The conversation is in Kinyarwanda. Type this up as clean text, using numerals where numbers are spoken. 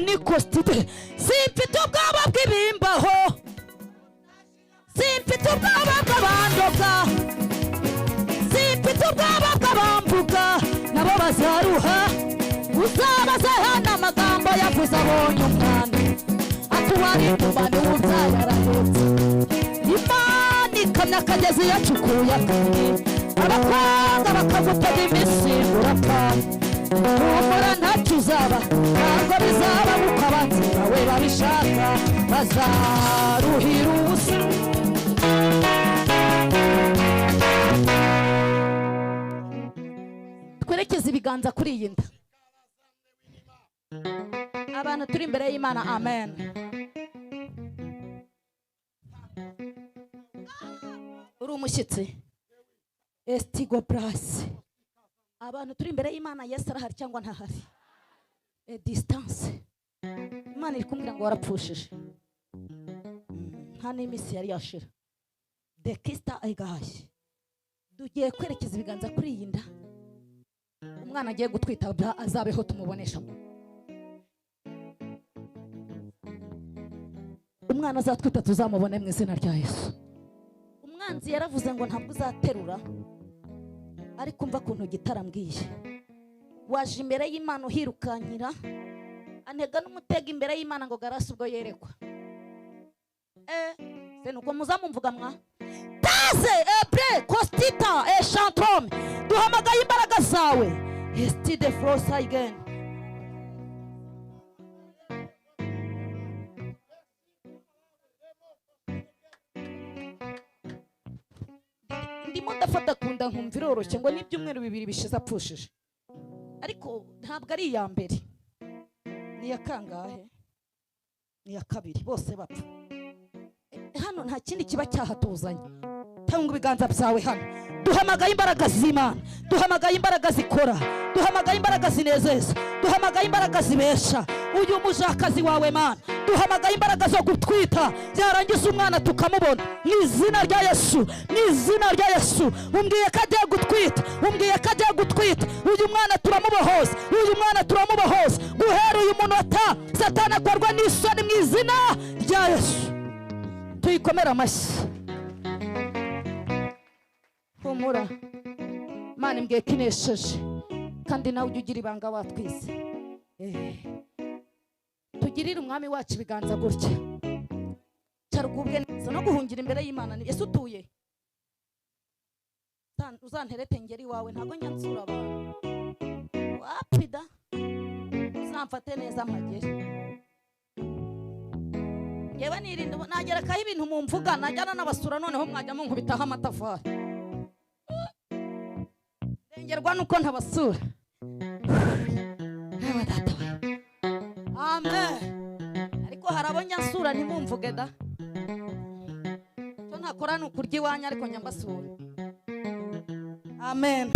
Nikositide. Simfite ubwoba bw'ibimbaho, simfite ubwoba bw'abandoka, simfite ubwoba bw'abambuka, nabo bazaruha. Uzabaze hano amagambo yavuze abonye umwana, atuwari kumana ubyaye arahetse. Imana ikamya akagezi yacukuye akandi, abakobwa bakagutega iminsi urapfa. Humura, ntacyo uzaba, ntabwo bizaba nk'uko abanzi bawe babishaka, bazaruhira ubusa. Twerekeze ibiganza kuri iyi nda, abantu turi imbere y'Imana. Amen. Uri umushyitsi estigo brasi. Abantu turi imbere y'Imana, Yesu arahari cyangwa ntahari? E distance, Imana iri kumbwira ngo warapfushije. Nta n'iminsi yari yashira dekista egaye. Tugiye kwerekeza ibiganza kuri iyi nda, umwana agiye gutwita azabeho tumubonesha. Umwana azatwita tuzamubone mu izina rya Yesu. Umwanzi yaravuze ngo ntabwo uzaterura, ariko umva ukuntu gitarambwiye. Waje imbere y'Imana uhirukankira, antega n'umutego imbere y'Imana ngo garasi ubwo yerekwa. Se nuko muzamumvuga mwa taze ebre kostita e chantrome. Duhamagaye imbaraga zawe estide frosaigen. Ndimo ndafata kunda nkumva iroroshye, ngo n'ibyumweru 2 bishize apfushije, ariko ntabwo ari iya mbere, ni iya kangahe? Ni iya kabiri, bose bapfa. Hano nta kindi kiba cyahatuzanye. Tanga ibiganza byawe hano. Duhamagaye imbaraga z'Imana, duhamagaye imbaraga zikora, duhamagaye imbaraga zinezeza, duhamagaye imbaraga zibesha uyu mujakazi wawe Mana. Duhamagaye imbaraga zo gutwita, yarangiza umwana tukamubona mu izina rya Yesu, mu izina rya Yesu. Umbwiye ko agiye gutwita, umbwiye ko agiye gutwita. Uyu mwana turamubohoza, uyu mwana turamubohoza guhera uyu munota. Satani akorwa n'isoni mu izina rya Yesu. Tuyikomere amashyi. Humura, Imana imbwiye ko inesheje, kandi nawe ujye ugira ibanga watwise. Tugirire umwami wacu ibiganza gutya, carugubwe neza no guhungira imbere y'Imana. Yesu utuye, uzanterete ngeri iwawe, ntabwo njya nsura abantu wapida, uzamfate neza mpagere. Yewe nirinda nagerekaho ibintu mumvuga, najyana n'abasura, noneho mwajya munkubitaho amatafari. Ndengerwa nuko ntabasura. Yewe data we, amen. Ariko hari abo njya nsura ntimumvuge da. Icyo ntakora ni ukurya iwanyu, ariko njya mbasura. Amen.